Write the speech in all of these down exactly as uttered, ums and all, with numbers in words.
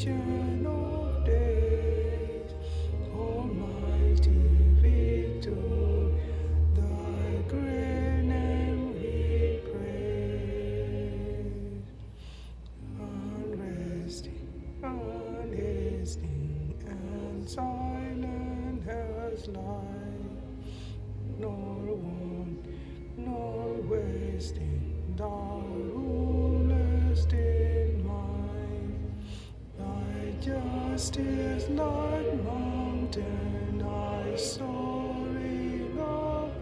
Ancient of days, Almighty Victor, thy great name we praise. Unresting, unhasting, and silent as light, nor want, nor wasting, thou rulest in might. Thy justice like mountain, thy soaring above.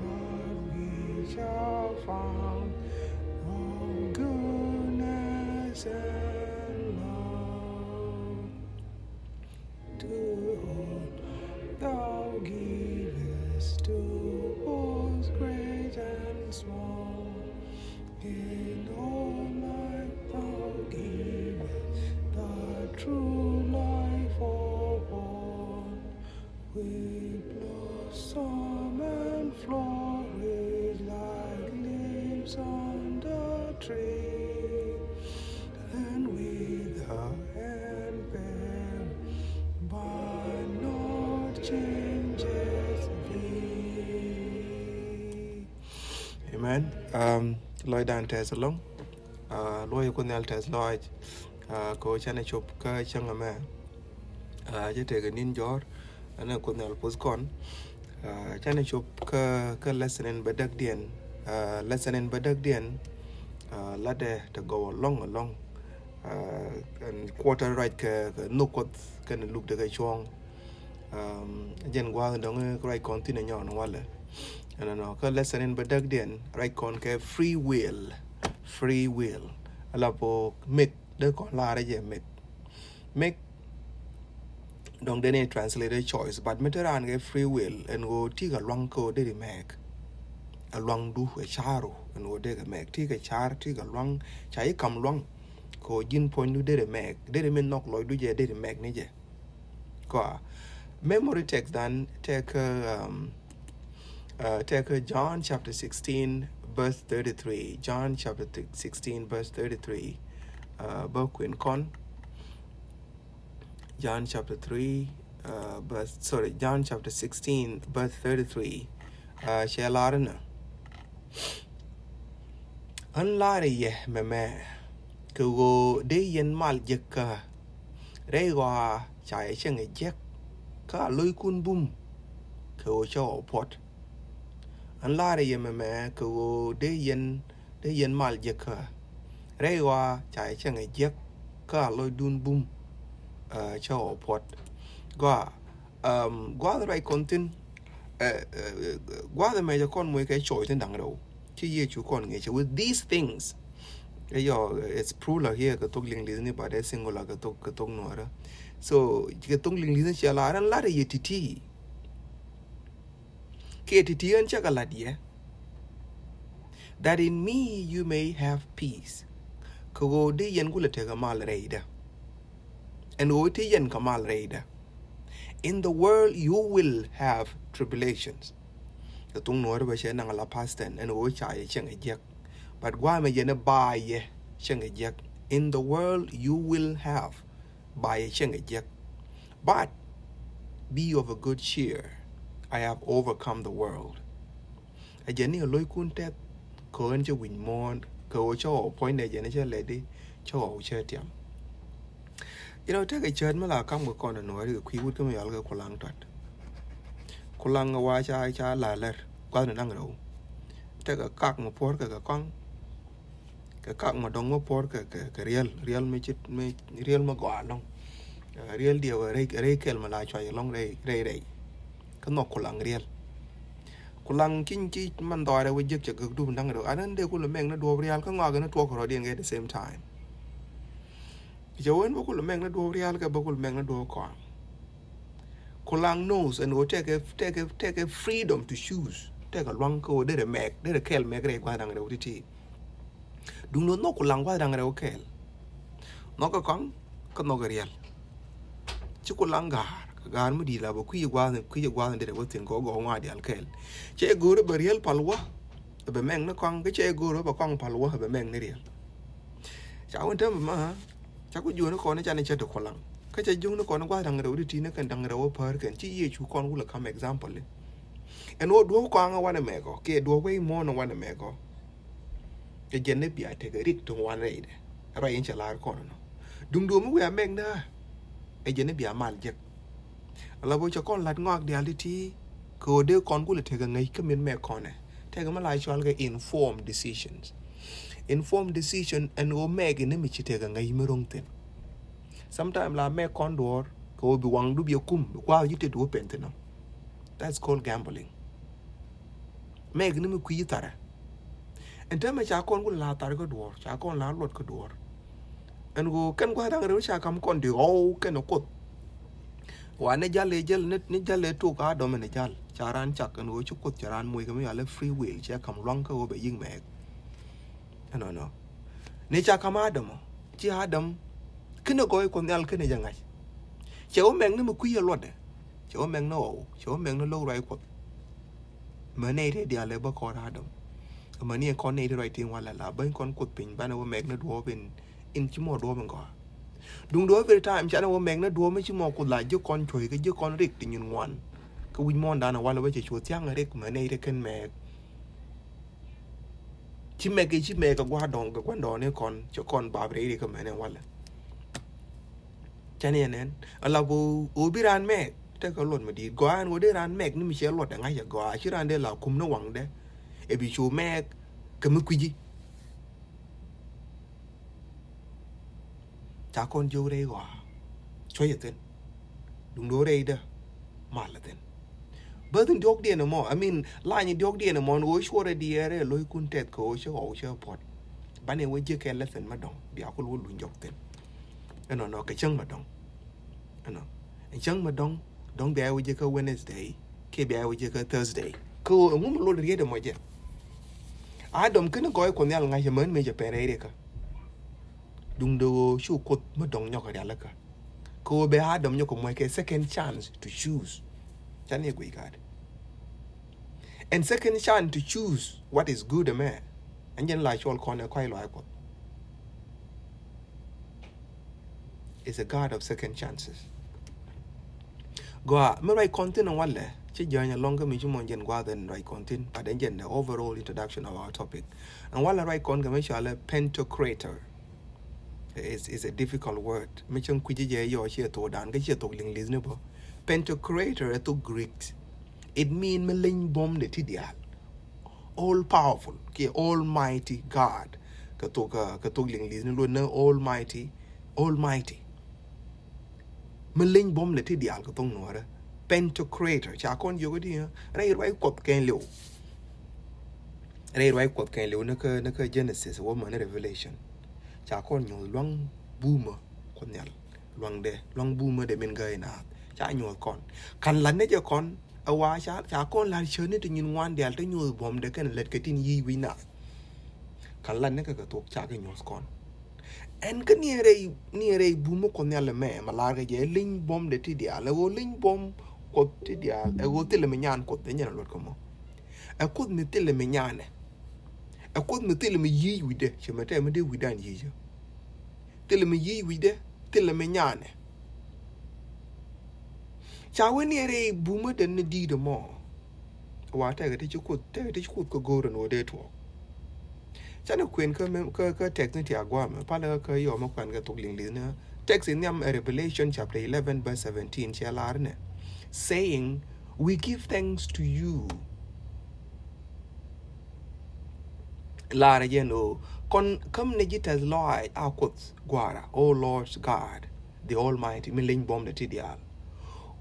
Lord, we shall find thy goodness and love. To all thou givest, to both great and small, in all life thou givest the true life of all. We blossom and flourish like leaves on the tree, and wither and perish, but not changes thee. Amen. Um, lɔcdan tɛth ɛlɔ̱ŋ. Uh, luɔc Kuoth Nhial tɛth lɔaac. Uh, kɛ ɣöö canɛ cop kä cäŋ ɛmɛ. Uh, cä tekɛ ni̱n jɔ̱ɔ̱r, ɛn ɛ Kuoth Nhial puɔ̱th kɔn. Uh, canɛ cop kä, kä lesson in bädäkdiɛn. Uh, lesson in bädäkdiɛn. Uh, latdɛ te gɔw ɛlɔ̱ŋ ɛlɔ̱ŋ. Uh, ɛn quarter ruac kɛ, kɛ nhök Kuɔth kɛnɛ lukdɛ kɛ cuɔ̱ɔ̱ŋ. Um, jɛn gua̱a̱th dɔ̱ŋ ruac kɔn thi̱n ɛ nyɔɔn walɛ. Ɛnɔnɔ, kä lesson in bädäkdiɛn ruac kɔn kɛ free will. Free will. Ala po mɛk, dee kɔn laarɛ jɛ mɛk. Mɛk dɔ̱ŋ dee ni translate choice, but mi te raan kɛ free will, ɛn ɣöö ti kɛ luaŋ kä ɣöö deri mɛk. Ɛ luaŋdu, ɛ ca̱ru, ɛn ɣöö dee kɛ mɛk. Ti kɛ ca̱r, ti kɛ luaŋ, ca ji̱ ka̱m luaŋ. Kɛ ɣöö ji̱n puɔ̱nydu deri mɛk, deri mi nhɔk lɔcdu jɛ, deri mɛk ni jɛ. Kɔa. Memory text dan tekɛ, um, uh, tekɛ John chapter sixteen verse thirty-three. John chapter sixteen verse thirty-three. Uh, bä kuɛn kɔn. John chapter three, uh, verse, sorry, John chapter sixteen verse thirty-three. Uh, cɛ lar inɔ. Ɣän la̱rä yɛ mɛmɛ kɛ ɣöö dee yɛn mal jek kä rɛy ɣɔaa ca yɛ cieŋ ɛ jiäk kä a lo̱ckun bum kɛ ɣöö cä ɣɔw puɔ̱t. Ɣän la̱rä yɛ mɛmɛ kɛ ɣöö dee yɛn, dee yɛn mal jek kä rɛy ɣɔaa ca yɛ cieŋ ɛ jiäk kä a lo̱ckun bum, uh, cä ɣɔw puɔ̱t. Gɔaa, um, gua̱a̱th ruac kɔn thi̱n, uh, uh, gua̱a̱th ɛmɛ jɛ kɔn moc kɛ choice thi̱n da̱ŋ rɛw. Ci Yecu kɔn ŋi̱eec with these things. Ɛ yɔ, it's plural here kɛ thok Liŋli̱thni, but ɛ singular kɛ thok, kɛ thok Nuäärä. So kɛ thok Liŋli̱thni cɛ lar ɣän la̱rä yɛ ti̱ti̱. Kiɛ ti̱ti̱ ɣän cä kɛ la̱t yɛ. That in me you may have peace. Kɛ ɣöö dee yɛn kulɛ tekɛ mal rɛydä. Ɛn ɣöö te yɛn kɛ mal rɛydä. In the world you will have tribulations. Kɛ thok Nuäärä bä cɛ naŋ la past tense, ɛn ɣöö ca yɛ cieŋ ɛ jiäk. But gua̱a̱mɛ yɛn ɛ ba yɛ cieŋ ɛ jiäk. In the world you will have, ba yɛ cieŋ ɛ jiäk. But be of a good cheer. I have overcome the world. Ɛ jɛn ni ɛ lo̱ckun tɛth kɛ ɣän cä wi̱c muɔ̱ɔ̱n kɛ ɣöö cä ɣɔw puɔ̱nydɛ jɛn cä lɛt i̱ cä ɣɔw cä tiam. You know, tekɛ cäät mi la kam kɛ kɔn ɛ Nuääri kɛ kui̱ wut kä mi yɔal kɛ Kulaŋ Tuat. Kulaŋ ɛ wa ca, ca la lɛr gua̱thni da̱ŋ rɛw. Tekɛ kak mi puɔ̱r kɛ kɛ kɔaŋ. Kɛ kak mɔ dɔ̱ŋ mɔ puɔ̱r kɛ, kɛ, kɛ riel, riel mi cit, mi, riel mɔ gɔaa lɔ̱ŋ. Uh, riel diɛ wä rɛy, rɛy kɛl mɔ la cuay lɔ̱ŋ rɛy, rɛy, rɛy. Kä nhɔk Kulaŋ riel. Kulaŋ ki̱ny ki̱ man dhɔrɛ wä jek cɛ gäk dup da̱ŋ rɛw. Anän dee kulɛ mɛk ni duɔ̱ɔ̱p rial kä ŋɔak ni tuɔk rɔ̱diɛn kɛ the same time. Cɛ wen bä kulɛ mɛk ni duɔ̱ɔ̱p rial kɛ bä kulɛ mɛk ni duɔ̱ɔ̱p kɔaŋ. Kulaŋ knows ɛn ɣöö tekɛ, tekɛ, tekɛ freedom to choose. Tekɛ luaŋ kä ɣöö derɛ mɛk, derɛ kɛl mɛk rɛy gua̱th da̱ŋ rɛw ti̱ti̱. Duŋdɛ nhɔk Kulaŋ gua̱th da̱ŋ rɛw kɛɛl. Nhɔk kɛ kɔaŋ kä nhɔk kɛ riɛl. Ci Kulaŋ ga̱a̱r kɛ ga̱a̱r mi di̱i̱t la bɛ kui̱c gua̱a̱th, kui̱c gua̱a̱th in derɛ wä thi̱n kɛ ɣöö gɔw ŋɔaa diaal kɛɛl. Cɛ go̱o̱r bɛ riɛl pal wä bɛ mɛk ni kɔaŋ, kä cɛ go̱o̱r bɛ kɔaŋ pal wä bɛ mɛk ni riɛl. Ca wä täämɛ ma, ca ku jiöni kɔn ca ni cɛ ti kɔlaŋ. Kä ca jiöni kɔn gua̱th da̱ŋ rɛw di ti ni kɛn da̱ŋ rɛw a päär kɛn ci Yecu kɔn wulɛ kam example. Ɛn wä duɔ̱p kɔaŋ a wanɛ mɛkɔ kiɛ duɔ̱p wei muɔ̱ɔ̱n a wanɛ mɛkɔ. Ɛ jɛn ni bia tekɛ rik ti wan rɛydɛ. Ruac in cɛ la̱r kɔn nɔ. Duŋ duɔ̱p mi wiaa mɛk ni ɣä. Ɛ jɛn ni bia mal jek. Ala bä cɛ kɔn lat ŋɔak diaal ti ti kɛ ɣöö dee kɔn kulɛ tekɛ ŋäc kä min mɛk kɔnɛ. Tekɛ mi la cɔal kɛ informed decisions. Informed decision ɛn ɣöö mɛk in ni mi ci tekɛ ŋäc mi ro̱ŋ thi̱n. Sometime la mɛk kɔn duɔ̱ɔ̱r kɛ ɣöö bi waŋdu bi ɛ kum bi kua̱r ji̱ tet wä pen thi̱n ɔ. That's called gambling. Mɛk ni mi kui̱ tharɛ. Ɛn täämɛ ca kɔn ku la thar kä duɔ̱ɔ̱r, ca kɔn la luɔt kä duɔ̱ɔ̱r. Ɛn ku kɛn gua̱th da̱ŋ rɛw ca kam kɔn di ɣɔw kɛn kuoth. Wa ni jal ɛ jal ni, ni jal ɛ tok Adam ni jal ca raan cak ɛn ɣöö ci kuoth ca raan moc kɛ mi yal ɛ free will cɛ kam luaŋ kä ɣöö bɛ yi̱k mɛk. Ɛnɔnɔ. Ni ca kam Adam ɔ, ci Adam kinɛ gɔɔy kuɔth nhial kinɛ jɛ ŋa̱c. Cɛ wä mɛk ni mi kui̱ ɛ luɔtdɛ. Cɛ wä mɛk ni ɣɔw, cɛ wä mɛk ni lo̱k ruac kuɔth. Mɛ nɛy ti diaal ɛ bä kɔn Adam. Mɛ ni kɔn nɛy ti ruac tin walɛ la bäny kɔn kuoth piny banɛ wä mɛk ni duɔɔp in, in ci mɔ duɔɔp in gɔaa. Duŋ duɔɔp every time canɛ wä mɛk ni duɔɔp mi ci mɔ kuoth la ji̱ kɔn cuɔ̱c kɛ ji̱ kɔn rik ti nyin ŋuan. Kä wi̱c muɔ̱ɔ̱ndan ɛ walɛ bä cɛ cu thia̱ŋ rik mɛ nɛy ti kɛn mɛk. Ci mɛk ci mɛk kɛ gua̱a̱r dɔ̱ŋ kɛ gua̱ndɔɔŋni kɔn cɛ kɔn bap rɛy ri kä mɛn ɛn walɛ. Cɛn yɛ nɛn ala bä ɣöö bi raan mɛk tekɛ luɔt mi di̱i̱t gɔaa ɛn ɣöö dee raan mɛk ni mi cɛ luɔt ɛ ŋa̱c ɛ gɔaa ci raan dee la kum ni waŋdɛ. Ɛ bi cu mɛk kɛ mi kui̱ci. Ca kɔn jiök rɛy ɣɔaa cuɔ̱cɛ thi̱n. Duŋ do̱ rɛydä malä thi̱n. Bäthin diɔ̱kdiɛn ɛmɔ, I mean, lany diɔ̱kdiɛn ɛmɔ ni ɣöö cuɔrɛ diɛɛrɛ lo̱ckun tɛth kɛ ɣöö cä ɣɔw cä puɔ̱t. Banɛ wä jiäkɛ lesson mi dɔ̱ŋ bia kul wä luny jɔk thi̱n. Ɛnɔnɔ kɛ cäŋ mi dɔ̱ŋ. Ɛnɔ ɛn cäŋ mi dɔ̱ŋ, dɔ̱ŋ bia wä jiäkä Wednesday kiɛ bia wä jiäkä Thursday. Kä ɣöö ɛŋu mi lot riet ɛmɔ jɛ. Adam kini gɔɔy kuɔth nhial ŋa̱c ɛmän mëë jɛ pɛn rɛy rikä. Duŋdɛ ɣöö cu kuoth mi dɔ̱ŋ nyɔk rialikä. Kɛ ɣöö bɛ Adam nyɔk kɛ muɔc kɛ second chance to choose. Can yɛ guic kaat. And second chance to choose what is good ɛmɛ. Ɛn jɛn la cuɔl kɔn ɛ kɔc lɔaac kuɔth. Is a God of second chances. Gɔaa mi ruac kɔn thi̱n ɛn walɛ ci jääny ɛlɔ̱ŋ kä mi ci mɔ jɛn gua̱a̱th ɛn ruac kɔn thi̱n but ɛn jɛn the overall introduction of our topic. Ɛn walɛ ruac kɔn kɛ mi cɔalɛ Pantocrator. Is, is a difficult word. Mi cäŋ kui̱ci jɛ yɔ ciɛ thokdan kä ciɛ thok Liŋli̱th ni bä. Pantocrator ɛ thok Greek. It mean mi leny buɔ̱mdɛ ti diaal. All powerful kiɛ almighty God. Kɛ thok, kɛ thok Liŋli̱th ni luɔt ni almighty, almighty. Mi leny buɔ̱mdɛ ti diaal kɛ thok Nuɔrɛ. Pantocrator ca kɔn jiök i̱di rɛy ruac kuɔth kɛn liw. Rɛy ruac kuɔth kɛn liw ni kä, ni kä Genesis wä män ni Revelation. Ca kɔn nyuɔth luaŋ bumä kuɔth nhial. Luaŋdɛ, luaŋ bumä dɛ min gäi naath. Ca nyuɔth kɔn. Kan lat ni jɛ kɔn, ɛ wa ca, ca kɔn lat cäni ti nyin ŋuan diaal ti nyuɔth buɔ̱mdɛ kɛn lät kɛ tin yic wi̱c naath. Kan lat ni kɛ kɛ thok ca kɛ nyuɔth kɔn. Ɛn kä ni rɛy, ni rɛy bumä kuɔth nhial ɛmɛ, ma lar kɛ jɛ, ɛ leny buɔ̱mdɛ ti diaal, ɛ ɣöö leny buɔ̱m kuɔth ti diaal, ɛ ɣöö thilɛ mi nyan kuɔth, ɛ nyɛn ɛ luɔt kɛ mɔ. Ɛ kuoth mi thilɛ mi nyanɛ. Ɛ kuoth mi thilɛ mi yic wi̱cdɛ, cɛ mɛ tɛ mi dee wi̱cdan yic. Thilɛ mi yic wi̱cdɛ, thilɛ mi nyanɛ. Ca wen yɛ rɛy bumä den ni di̱i̱t ɛmɔ. Wa tɛkɛ ti ci kuoth, tɛkɛ ti ci kuoth kä go̱o̱r ɛn ɣöö dee tuɔɔk. Canɛ kuën kä, kä, kä text ni ti a gua̱a̱ mɛ, palɛ kä yɔmä kuan kɛ thok Liŋli̱th ni. Text in nhiam ɛ Revelation chapter eleven verse seventeen cɛ lar nɛ. Saying, "We give thanks to you." Lar jɛ ni ɣöö kɔn käm ni ji̱ tɛth lɔaac a kuoth gua̱a̱ra, O Lord God, the Almighty, mi leny buɔ̱mdɛ ti diaal.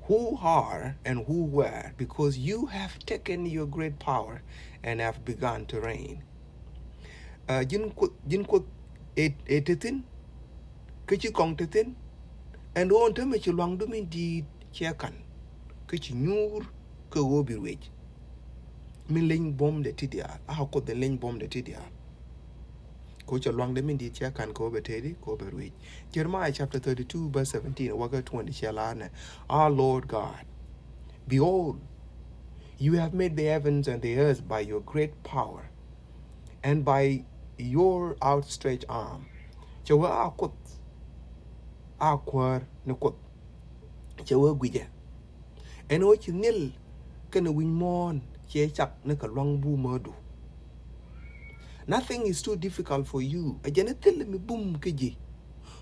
Who are and who were, because you have taken your great power and have begun to reign. Ɛ, ji̱n kuoth, ji̱n kuoth ɛ, ɛ te thi̱n, kä ci kɔŋ te thi̱n, ɛn ɣöö ɛn täämɛ ci luaŋdu min di̱i̱t cɛ ka̱n, kä ci nyuur kä ɣöö bi ruëc. Min leny buɔ̱mdɛ ti diaal, a kuoth in leny buɔ̱mdɛ ti diaal. Kɛ ɣöö cɛ luaŋdɛ min di̱i̱t cɛ ka̱n kɛ ɣöö bɛ tëëdi, kɛ ɣöö bɛ ruëc. Jeremiah chapter thirty-two verse seventeen, wäkɛ twenty cɛ lar nɛ, Our Lord God, behold, you have made the heavens and the earth by your great power and by your outstretched arm. Cɛ wee a Kuoth, a Kuäär ni Kuoth. Cɛ wee guicɛ. Ɛn ɣöö ci nhial kɛnɛ wi̱c muɔ̱ɔ̱n ciɛ cak ni kɛ lua̱ŋ bumädu. Nothing is too difficult for you. Ɛ jɛn ɛ thil mi bum kä ji̱.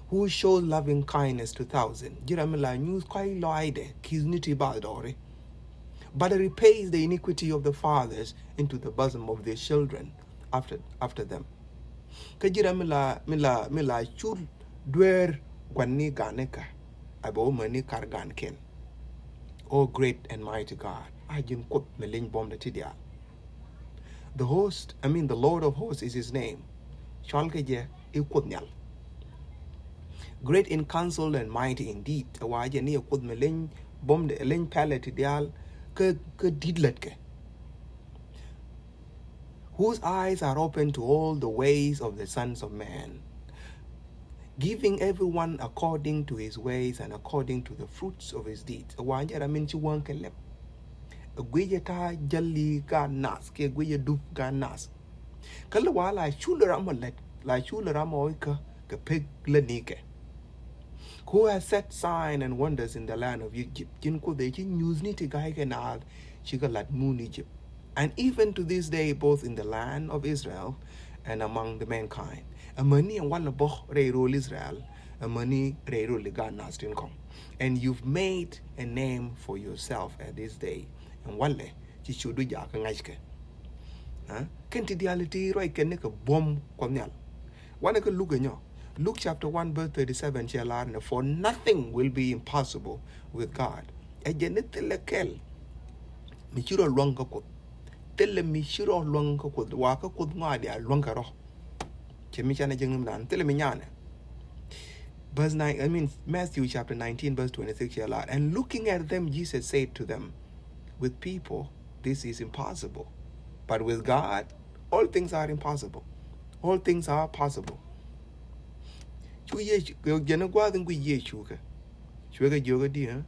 Who shows loving kindness to thousand. Ji̱ ram mi la nyuuth kɔ̱a̱c lɔaacdɛ ki̱thni ti bathdɔɔri. But repays the iniquity of the fathers into the bosom of their children after, after them. Kä ji̱ ram mi la, mi la, mi la cul dueer gua̱n ni ga̱n ni kä, a bɛ wä mäni kar ga̱n kɛn. O great and mighty God, a ji̱n Kuoth mi leny buɔ̱mdɛ ti diaal. The host, I mean, the Lord of hosts is his name. Cɔal kɛ jɛ i̱ Kuoth Nhial. Great in counsel and mighty indeed. Ɛ wa jɛ ni ɛ Kuoth mi leny buɔ̱mdɛ, leny pɛlɛ ti diaal, kä, kä di̱t lät kɛ. Whose eyes are open to all the ways of the sons of man, giving everyone according to his ways and according to the fruits of his deeds. Ɛ wa jɛ ram min ci wäŋ kɛ lɛp. Ɛ guicɛ ta̱a̱ jäli gaat nath, kiɛ guicɛ dup gaat nath. Kä lɛ wa la cul ram ɔ lät, la cul ram ɔ ikä kɛ pek lät ni kɛ. Who has set sign and wonders in the land of Egypt. Ji̱n Kuoth ëë ci nyuuthni ti ga̱ykɛ naath cikɛ lat muun Egypt. And even to this day, both in the land of Israel and among the mankind. Amäni ɛn walɛ bä rɛy rol Israel, amäni rɛy rol i̱ gaat nath tin kɔ̱ŋ. And you've made a name for yourself at this day. Ɛn walɛ ci ciötdu jakä ŋa̱ckɛ. Ɛ? Kɛn ti diaal ti ruac kɛn ni kɛ buɔ̱m Kuɔth Nhial. Wanɛ kä Luk ɛ nyɔ. Luke chapter one verse thirty-seven cɛ lar ni, for nothing will be impossible with God. Ɛ jɛn ni thilɛ kɛl mi ci rɔ luäŋ kä Kuoth. Thilɛ mi ci rɔ luäŋ kä Kuoth. Wa kä Kuoth ŋɔaadi a luäŋ kɛ rɔ. Cɛ mi canɛ ji̱ ŋi̱mdan thilɛ mi nyanɛ. Verse nine, I mean, Matthew chapter nineteen verse twenty-six cɛ lar, and looking at them, Jesus said to them, with people this is impossible, but with God all things are impossible. All things are possible. Cu Yecu, jɛn gua̱a̱th in guic Yecu kɛ. Cuɛ kɛ jiök ɛ di, ɛ?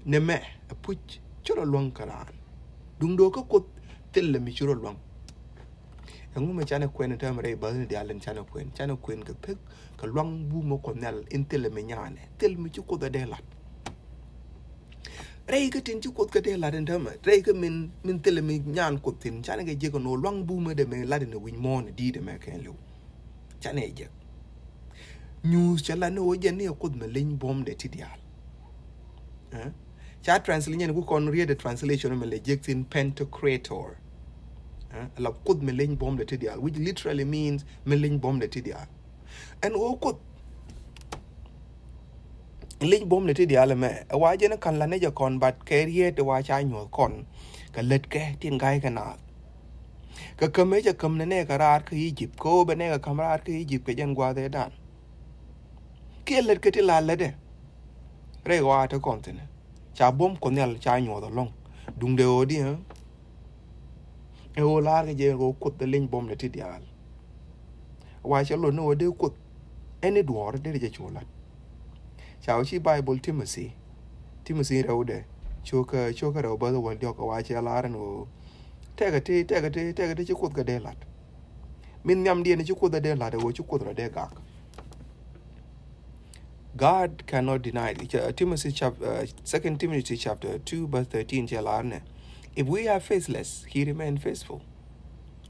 Nɛ mɛ, ɛ puc, ci rɔ luäŋ kä raan. Duŋdɛ kä Kuoth thilɛ mi ci rɔ luäŋ. Ɛŋu mɛ canɛ kuɛn in täämɛ rɛy bäthni diaal in canɛ kuɛn. Canɛ kuɛn kɛ pek, kɛ luaŋ bumä Kuɔth Nhial in thilɛ mi nyanɛ. Thil mi ci Kuoth ɛ dee lat. Rɛy kä tin ci Kuoth kɛ dee lat in täämɛ. Rɛy kä min, min thilɛ mi nyan Kuoth thi̱n. Canɛ kɛ jiäk ɛn ɣöö luaŋ bumä dee mɛ lat in ɛ wi̱c muɔ̱ɔ̱n ɛ di̱i̱t ɛmɛ kɛn li̱w. Canɛ jek. Nyuuth cɛ la ni ɣöö jɛn ni ɛ Kuoth mi leny buɔ̱mdɛ ti diaal. Ɛ? Ca translate nyɛn ku kɔn riet ɛ translation mi lɛ jek thin Pantocrator. Ɛ? La Kuoth mi leny buɔ̱mdɛ ti diaal, which literally means mi leny buɔ̱mdɛ ti diaal. Ɛn ɣöö Kuoth leny buɔ̱mdɛ ti diaal ɛmɛ, ɛ wa jɛn ɛ ka̱n la ni jɛ kɔn, but kɛ riet ɛ wa ca nyuɔ̱th kɔn kɛ lät kɛ tin ga̱ykɛ naath. Kɛ käm ëë cɛ käm ni nɛɛkɛ raar kä Egypt, kɛ ɣöö bɛ nɛɛkɛ käm raar kä Egypt kɛ jɛn gua̱a̱th ëëdan. Kiɛ lät kä ti la lätdɛ. Rɛy ɣɔaa te kɔn thi̱n. Ca buɔ̱m Kuɔth Nhial ca nyuɔ̱th ɛlɔ̱ŋ. Duŋdɛ ɣöö di, ɛ? Ɛ ɣöö la̱r kɛ jɛ ɣöö Kuoth ɛ leny buɔ̱mdɛ ti diaal. Wa cɛ lot ni ɣöö dee Kuoth ɛn i̱ duɔ̱ɔ̱r dee jɛ cu la̱t. Ca ɣöö ci Bible Timothy. Timothy rɛwdɛ. Cio̱kä, cio̱kä rɛw bäth wäl diɔ̱k, wa cɛ la̱r ɛn ɣöö tɛkɛ ti, tɛkɛ ti, tɛkɛ ti ci Kuoth kɛ dee la̱t. Min nhiamdiɛn ci Kuoth ɛ dee la̱t ɛ ɣöö ci Kuoth rɔ dee gak. God cannot deny it. Ch-, uh, Timothy chap-, uh, Second Timothy chapter two verse thirteen cɛ lar nɛ, if we are faithless, he remain faithful,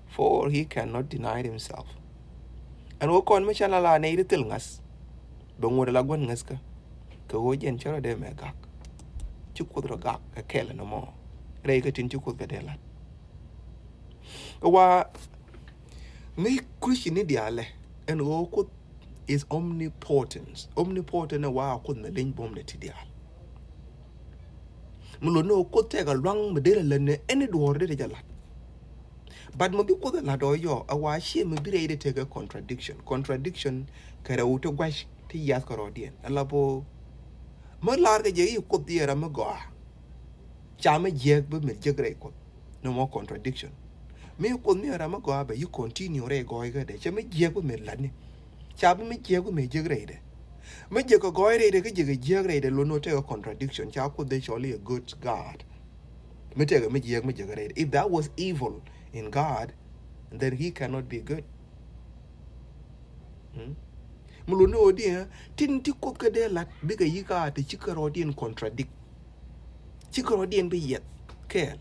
for he cannot deny himself. Ɛn ɣöö kɔn mi can la la nɛy ti thil ŋa̱th, bɛ ŋot ala gua̱n ŋäthkä, kɛ ɣöö jɛn cä rɔ dee mɛ gak. Ci Kuoth rɔ gak kɛ kɛl ɛn ɛmɔ. Rɛy kä tin ci Kuoth kɛ dee la̱t. Kɛ wa mi Christian ni diaalɛ, ɛn ɣöö Kuoth is omnipotent. Omnipotent ɛ wa Kuoth mi leny buɔ̱mdɛ ti diaal. Mi lot ni ɣöö Kuoth tɛkɛ luaŋ mi dee lɛ lät ni ɛn i̱ duɔ̱ɔ̱r dee ti jɛ la̱t. But mi bi Kuoth ɛ la̱t ɔ yɔ, ɛ wa ciɛ mi bi rɛy dee tekɛ contradiction. Contradiction kɛ rɛw ti gua̱c ti yiath kɛ rɔɔdiɛn. Ɛ la bo mi lar kɛ jɛ i̱ Kuoth i̱ ɛ ram mi gɔaa. Ca mi jiɛk bi mi jiɛk rɛy Kuoth. No more contradiction. Mi Kuoth mi ram mi gɔaa bɛ yi continue rɛy gɔɔy kä dɛ. Cɛ mi jiɛk bi mi lat ni. Ca bi mi jiɛk bi mi jiɛk rɛy dɛ. Mi jiɛk kɛ gɔɔy rɛy dɛ kä jiɛk kɛ jiɛk rɛy dɛ, lo no tekɛ contradiction. Ca Kuoth dee cɔl i̱ a good God. Mi tekɛ mi jiɛk mi jiɛk rɛy dɛ. If that was evil in God, then he cannot be good. Hmm? Mulu ni odi, eh, tin ti Kuoth kä dee lat bikɛ yika ti cikɛ rɔɔdiɛn contradict. Cikɛ rɔɔdiɛn bi yɛth kɛɛl.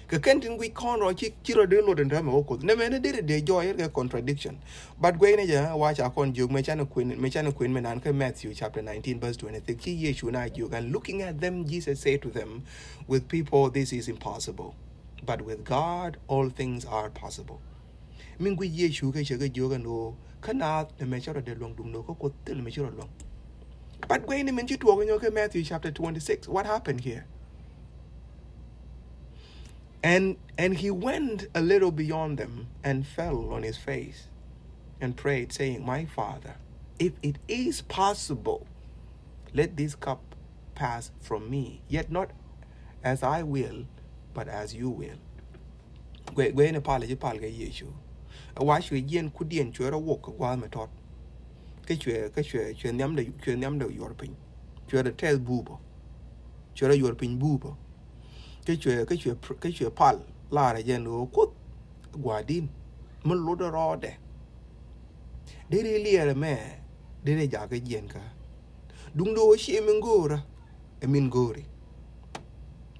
Kɛ kɛn tin guic kɔn rɔ ci, ci rɔ dee lot in rɛmɛ wä Kuoth. Nɛ mɛn dee dee jɔɔc yɛr kɛ contradiction. But guɛy ni jɛ, wa ca kɔn jiök mɛ canɛ kuɛn, mɛ canɛ kuɛn mɛ nan kä Matthew chapter nineteen verse twenty-six. Ci Yecu na jiök, and looking at them, Jesus said to them, "With people this is impossible, but with God all things are possible." Min guic Yecu kɛ cɛ kɛ jiök ɛn ɣöö kä naath nɛ mɛ cä rɔ dee luäŋ duŋ nöö kä Kuoth thil mɛ cä rɔ luäŋ. But guɛy ni min ci tuɔɔk nyɔk kɛ Matthew chapter twenty-six. What happened here? And, and he went a little beyond them and fell on his face and prayed, saying, "My Father, if it is possible, let this cup pass from me. Yet not as I will, but as you will." Guɛ, guɛ ni pal ci pal kɛ Yecu. Ɛ wa cuɛ jiɛn kudiɛn cuɛ rɔ wok kɛ gua̱a̱th mi tɔt. Kä cuɛ, kä cuɛ, cuɛ nhiamdɛ, cuɛ nhiamdɛ yuɔr piny. Cuɛ rɔ tɛth buupä. Cuɛ rɔ yuɔr piny buupä. Kä cuɛ, kä cuɛ, kä cuɛ pal laarɛ jɛn ɣöö Kuoth gua̱a̱din mi lotdɛ rɔɔdɛ. Deri liɛɛrɛ mɛ, deri jakä jiɛn kä. Duŋdɛ ɣöö ciɛ min go̱o̱rä ɛ min go̱o̱ri.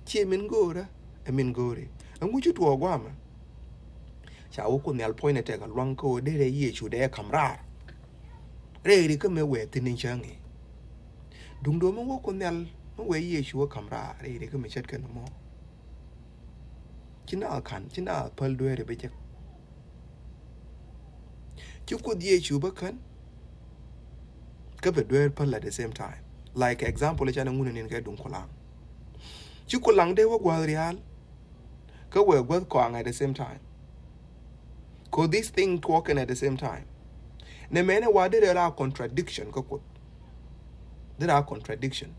Ciɛ min go̱o̱rä ɛ min go̱o̱ri. Ɛŋu ci tuɔɔk guamɛ? Ca wä Kuoth Nhial puɔ̱nynɛ tɛk a luaŋ kä ɣöö derɛ Yecu dee kam raar. Rɛy ri kä mëë wëë thi̱n in cäŋ i̱. Duŋdɛ ɣöö mi wä Kuoth Nhial mi wëë Yecu wä kam raar rɛy ri kä mëë ce̱tkɛ ni mɔ. Ci na ka̱n, ci na päl dueeri bi jek. Ci Kuoth Yecu bä kän kä bɛ dueer päl at the same time. Like example, canɛ ŋun nin kɛ duŋ kulaŋ. Ci kulaŋ dee wä gua̱th rial kä wee gua̱th kɔaŋ at the same time. Ko this thing tuɔɔk kɛn at the same time. Nɛ mɛnɛ wa dee rɛ la contradiction kä Kuoth. Dee ra contradiction.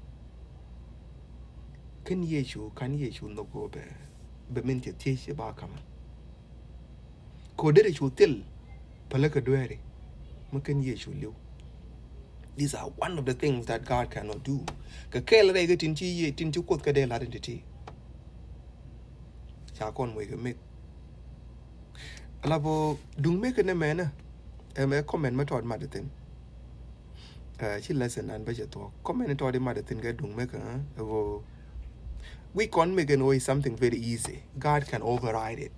Kän Yecu, kan Yecu nhok bɛ, bɛ min cɛ thiec cɛ ba kamä. Ko deri cu thil pälä kɛ dueeri mi kän Yecu li̱w. These are one of the things that God cannot do. Kɛ kɛɛl rɛy kɛ tin ci Ye, tin ci Kuoth kɛ dee la̱t in ti̱ti̱. Ca kɔn moc kɛ mik. Ala bä duŋ mik kɛ ni mɛnä. Ɛmɛ comment mi tɔt mat ithin. Ci lesson an bä cɛ thuɔ̱k. Comment tɔt imat ithin kɛ duŋ mik, ɛ ɣöö wi̱c kɔn mik ɛn ɣöö is something very easy. God can override it.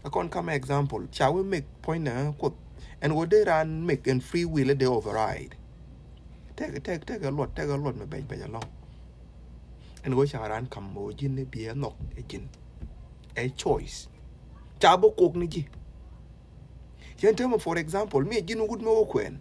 A kɔn kam example, ca wee mik puɔ̱nynɛ Kuoth ɛn ɣöö dee raan mik ɛn free will dee override. Tɛk, tɛk, tɛk ɛ luɔt, tɛk ɛ luɔt mi bɛc bɛc alɔŋ. Ɛn ɣöö ca raan kam ɣöö ji̱n ni biɛ nhɔk ɛ ji̱n. Ɛ choice. Ca bä kok ni ji̱. Cɛn täämɛ, for example, mi ji̱n wut mi wä kuɛn.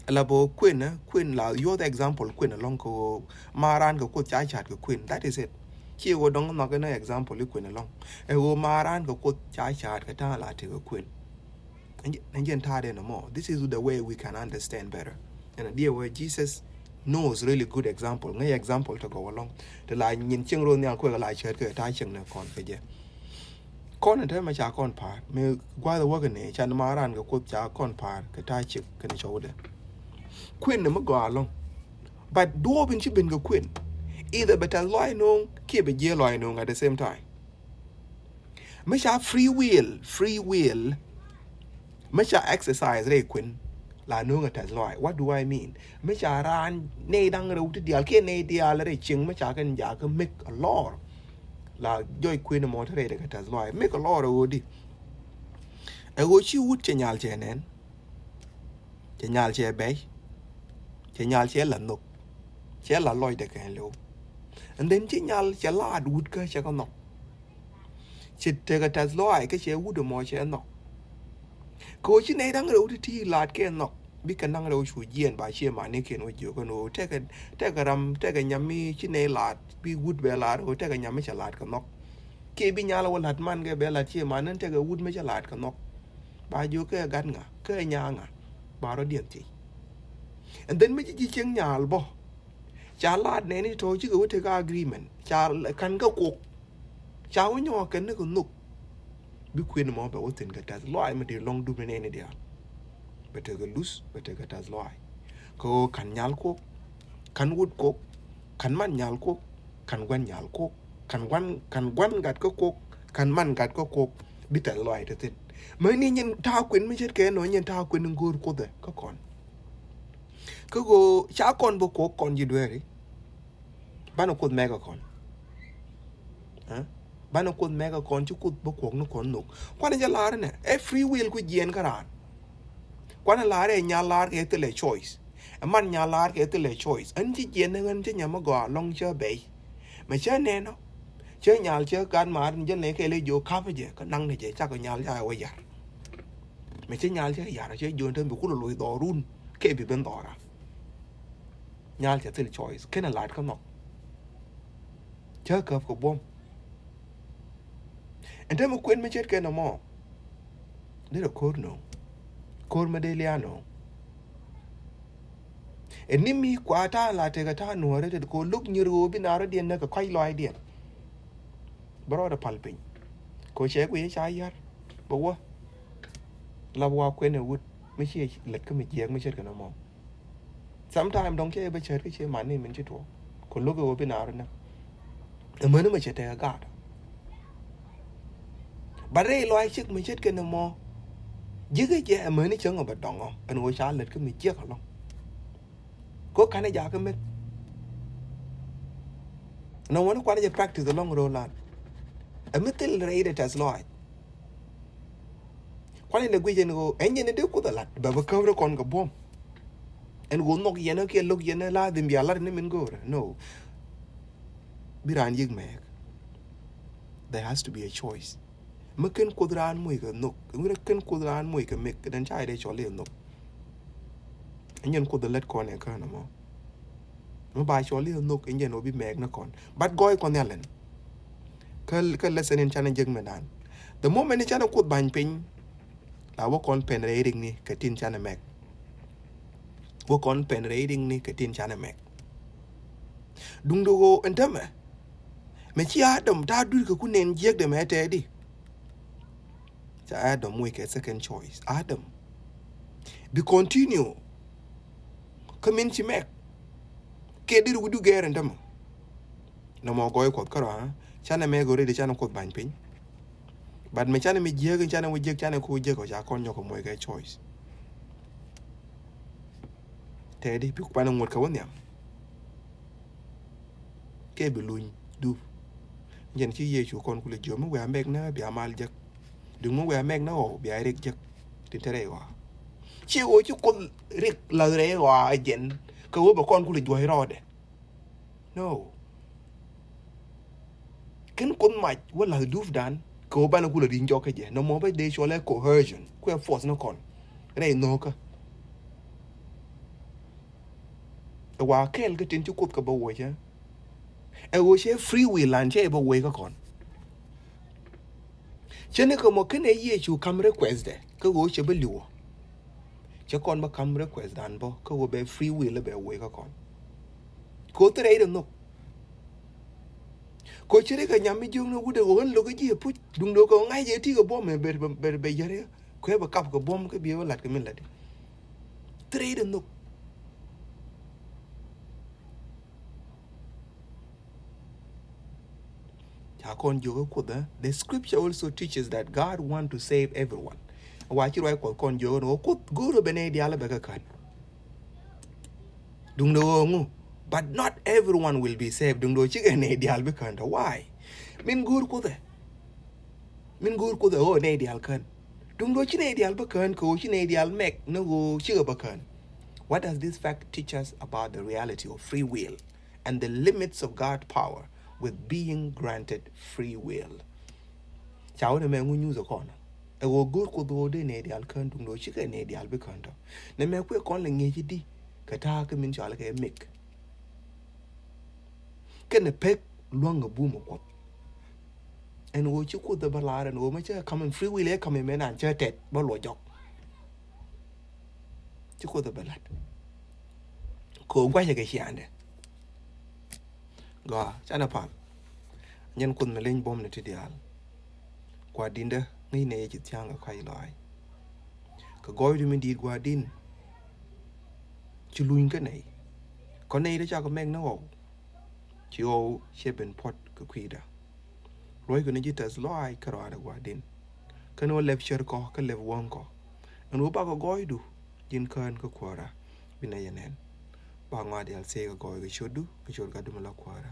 La bä kuɛn, kuɛn la yuɔth example kuɛn alɔŋ kɛ ɣöö ma raan kɛ Kuoth ca ca̱a̱t kɛ kuɛn. That is it. Ci ɣöö dɔŋ nhɔk ni example i̱ kuɛn alɔŋ. Ɛ ɣöö ma raan kɛ Kuoth ca ca̱a̱t kɛ ta̱a̱ la tekɛ kuɛn. Ɛn jɛn ta̱a̱ dee nɔmɔ. This is the way we can understand better. Ɛn a diɛ wee Jesus knows really good example. Ŋäc example tɔ gɔw alɔŋ. Te la nyin cieŋ ro̱o̱ nhial kuɛ kɛ la cäät kɛ ta̱a̱ cieŋ ni kɔn kɛ jɛ. Kɔn in te mɛ ca kɔn pa̱a̱r mi gua̱th wäk ni can ma raan kɛ Kuoth ca kɔn pa̱a̱r kɛ ta̱a̱ cik kɛn cɔwdɛ. Kuën ni mi gɔaa alɔŋ. But duɔɔp in ci ben kɛ kuën. Either bɛ tɛth lɔaac no̱o̱ŋ kiɛ bɛ jiɛ lɔaac no̱o̱ŋ at the same time. Mi ca free will, free will. Mi ca exercise rɛy kuën la no̱o̱ŋ a tɛth lɔaac. What do I mean? Mi ca raan nɛy da̱ŋ rɛw ti diaal kiɛ nɛy diaal rɛy cieŋ mi ca kɛn jakä mik a lɔr. La jɔc kuën mɔ ti rɛy dɛ kɛ tɛth lɔaac mik a lɔr a ɣöö di. A ɣöö ci wut cɛ nyal cɛ nɛn. Cɛ nyal cɛ bɛy. Cɛ nyal cɛ la nhök. Cɛ la lɔcdɛ kɛn lɛw. And then ci nyal cɛ laat wut kä cɛ kɛ nhɔk. Ci tekɛ tɛth lɔaac kä cɛ wut ɛmɔ cɛ nhɔk. Kɛ ɣöö ci nɛy da̱ŋ rɛw ti ti laat kɛ nhɔk. Bikɛ naŋ rɛw cu jiɛɛn ba ciɛ manikiɛn wä jiök kɛn ɣöö tekɛ, tekɛ ram, tekɛ nyam mi ci nɛy laat, bi wut bɛ laat ɣöö tekɛ nyam mi cɛ laat kɛ nhɔk. Kiɛ bi nyal wä la̱t man kɛ bɛ la̱t ciɛ man ni tekɛ wut mi cɛ laat kɛ nhɔk. Ba jiök kɛ gat ŋa, kɛ nyaa ŋa, ba rɔ diɛn thiec. And then mi ci ji̱ cieŋ nyal bä. Ca laat nɛni tɔ̱ cikɛ wä tekɛ agreement. Ca ka̱n kä kok. Ca wä nyɔk kɛn ni kɛ nhök. Bi kuën mɔ bɛ wä thi̱n kɛ tɛth lɔaac mi dee lɔŋ dup ni nɛni diaal. Bɛ tekɛ luth, bɛ tekɛ tɛth lɔaac. Kɛ ɣöö ka̱n nyal kok, ka̱n wut kok, ka̱n man nyal kok, ka̱n gua̱n nyal kok, ka̱n gua̱n, ka̱n gua̱n gat kä kok, ka̱n man gat kä kok. Bi tɛth lɔaac te thi̱n. Mäni nyin ta̱a̱ kuën mi ce̱tkɛ nɔ, nyin ta̱a̱ kuën in go̱o̱r Kuoth ɛ kä kɔn. Kä ɣöö ca kɔn bä kuɔk kɔn ji̱ dueeri. Banɛ Kuoth mɛk ɛ kɔn. Ɛ? Banɛ Kuoth mɛk ɛ kɔn, ci Kuoth bä kuɔk ni kɔn nhök. Kuanɛ jɛ lar nɛ, ɛ free will ku jiɛɛn kä raan. Kuanɛ lar ɛ nyal lar kɛ thilɛ choice. Ɛ man nyal lar kɛ thilɛ choice. Ɣän ci jiɛɛn ni ɣän ci nyam mi gɔaa lɔŋ cä bɛy. Mɛ cä nɛn ɔ. Cä nyal cä gat maar ni jɛ nɛ kɛ lɛ jiö kap jɛ, kä naŋ ni jɛ cakɔ nyal ca wä yar. Mɛ cä nyal cä yar, cä jiö ni te bi kulɛ loc dhɔrun kɛ bi ben dhɔra. Nyal cɛ thil choice. Kenɛ lat kä nhɔk. Cä käp kɛ buɔ̱m. Ɛn te mi kuën mi ce̱tkɛ nɔmɔ. Derɛ ko̱r nööŋ. Ko̱r mi dee lia̱a̱ nööŋ. Ɛn ni mi kua ta̱a̱ la tekɛ ta̱a̱ nuɔ̱ɔ̱rä tet ko lo̱k nyir ɣöö bi naar rɔ̱diɛn näk kɛ kɔc lɔaacdiɛn. Bä rɔɔdɛ pal piny. Ko cɛ guiy ca yar. Bä wä. Lap wa kuën ɛ wut. Mi ciɛ lät kä mi jiɛɛk mi ce̱tkɛ nɔmɔ. Sometime dɔ̱ŋ cɛ bä cär kä cie man ni min ci tuɔɔk. Ku lo̱k ɛ ɣöö bi naar näk. Amäni mɛ cɛ tekɛ gaat. But rɛy lɔaac cik mi ce̱tkɛ nɔmɔ. Ji̱kɛ jɛ amäni cäŋ ɔ bɛ dɔŋɔ ɛn ɣöö ca lät kä mi jiäk ɛlɔ̱ŋ. Ko kanɛ jakä meth. Nɔmɔ ni kuanɛ jɛ practice ɛlɔ̱ŋ ro̱o̱lan. Ɛ mi thil rɛy dee tɛth lɔaac. Kuanɛ lɛ guic ɛn ɣöö ɛn jɛn ni dee Kuoth ɛ lat bɛ bä käp rɛ kɔn kɛ buɔ̱m. Ɛn ɣöö nhɔk yɛn ɔ kiɛ lo̱k yɛn ɔ la dhim bia lat ni min go̱o̱rɛ. No. Bi raan yiëk mɛɛk. There has to be a choice. Mi ken Kuoth raan moc kɛ nhök, mi ken Kuoth raan moc kɛ mɛk, kɛ den ca dee cɔl i̱ nhök. Ɛn jɛn Kuoth ɛ lät kɔn ɛ kään ɛmɔ. Mi ba cɔl i̱ nhök, ɛn jɛn ɔ bi mɛɛk ni kɔn. But gɔɔy kɔn nhial ɛn. Kä, kä lesson in canɛ jek mɛ dan. The moment in canɛ Kuoth ba̱ny piny, la wä kɔn pɛn rɛy rik ni kɛ tin canɛ mɛk. Wä kɔn pɛn rɛy rik ni kɛ tin canɛ mɛk. Duŋdu ɣöö ɛn tämɛ. Mɛ ci Adam ta̱a̱ dui̱r kɛ ku nɛn jiäkdɛ mɛ tɛɛdi. Ca Adam moc kɛ second choice. Adam. Bi continue. Kä min ci mɛk. Kɛ dir wi̱du gɛɛr ɛn tämɛ. Nɔmɔ gɔɔy Kuɔth kärɔa. Canɛ mɛk already canɛ Kuoth ba̱ny piny. But mɛ canɛ mi jiäk, canɛ wä jiäk, canɛ ku jiäk ɔ ca kɔn nyɔk kɛ moc kɛ choice. Tɛɛdi bi ku banɛ ŋuɔ̱t kɛ wä nhiam. Kɛ bi luny dup. Jɛn ci Yecu kɔn kulɛ jiö mi wia mɛk nä bia mal jek. Duŋ mi wia mɛk nä ɣɔw bia rik jek. Tin te rɛy ɣɔa. Ci ɣöö ci Kuoth rik lath rɛy ɣɔa jɛn. Kɛ ɣöö bɛ kɔn kulɛ juɔ̱c rɔɔdɛ. No. Ken Kuoth mac wä lath dupdan kɛ ɣöö banɛ kulɛ ri̱ŋ jɔk kä jɛ. Nɔmɔ bä dee cuɔlɛ coercion. Kuɛ force ni kɔn. Rɛy nhökä. Ɛ wa kɛɛl kä tin ci Kuoth kɛ bä wuɔcä. Ɛ ɣöö cɛ free will an cɛ bä wuɔc kä kɔn. Cɛ ni kɛ mɔ kenɛ Yecu kam request dɛ kä ɣöö cɛ bä liwɔ. Cɛ kɔn bä kam request dan bä kä ɣöö bɛ free will bɛ wuɔc kä kɔn. Ko thirɛ irɛ nhok. Ko cɛ ri kɛ nyam mi jiök ni wut ɛ ɣöö ɣän lo̱k ji̱ ɛ puc duŋ do̱ kɛ ɣöö ŋa̱c jɛ ti kɛ buɔ̱m ɛ ber ber bɛ yɛr yɛ. Kuɛ bɛ kap kɛ buɔ̱m kä biɛ bä lat kɛ min lat. Thirɛ irɛ nhok. Ca kɔn jiök ɛ Kuoth ɛ. The scripture also teaches that God want to save everyone. Wa ci ruac Kuɔth kɔn jiök ɛ ni ɣöö Kuoth go̱o̱r ɛ ben ɛ diaal ɛ bɛ kä kän. Duŋdɛ ɣöö ŋu, but not everyone will be saved. Duŋdɛ ɣöö cikɛ nɛy diaal bi kään tɔ. Why? Min go̱o̱r Kuoth ɛ. Min go̱o̱r Kuoth ɛ ɣöö nɛy diaal kään. Duŋdɛ ɣöö ci nɛy diaal bi kään kɛ ɣöö ci nɛy diaal mɛk ni ɣöö cikɛ bä kään. What does this fact teach us about the reality of free will and the limits of God's power with being granted free will? Ca wä nɛ mɛ ŋu nyuuth ɛ kɔn ɛ ɣöö go̱o̱r Kuoth ɣöö dee nɛy diaal kään duŋdɛ ɣöö cikɛ nɛy diaal bi kään tɔ. Nɛ mɛ kuɛ kɔn lɛ ŋi̱eec i̱di kɛ ta̱a̱ kä min cɔal kɛ mik. Kɛnɛ pek luäŋ ɛ bum ɛ Kuoth. Ɛn ɣöö ci Kuoth ɛ bä laar ɛn ɣöö mɛ cä kam in free will ɛ kam in mɛ nan cä tɛt bä luɔ jɔk. Ci Kuoth ɛ bä lat. Kɛ ɣöö guacɛ kɛ ciaandɛ. Gɔaa, canɛ pal. Nyɛn Kuoth mi leny buɔ̱mni ti diaal. Gua̱di̱ndä ŋäcnɛ yɛ ci thia̱a̱ŋ kɛ kac lɔaac. Kɛ gɔɔydu mi di̱i̱t Gua̱di̱n. Ci luny kä nɛy. Kɔn nɛy ti cakɔ mɛk ni ɣɔw. Ci ɣɔw cɛ ben puɔ̱t kɛ kui̱dä. Luɔ̱ckɔ ni ji̱ tɛth lɔaac kärɔaadɛ Gua̱di̱n. Kɛn wä lɛp cär kɔ kä lɛp wäŋ kɔ. Ɛn wä bakɔ gɔɔydu ji̱n kään kä kuäärä. Bi nɛy ɛ nɛn. Ba ŋɔa diaal thiec kɛ gɔɔy kɛ ciötdu kɛ ciöt Gatdu mi la kuäärä.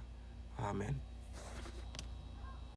Amen.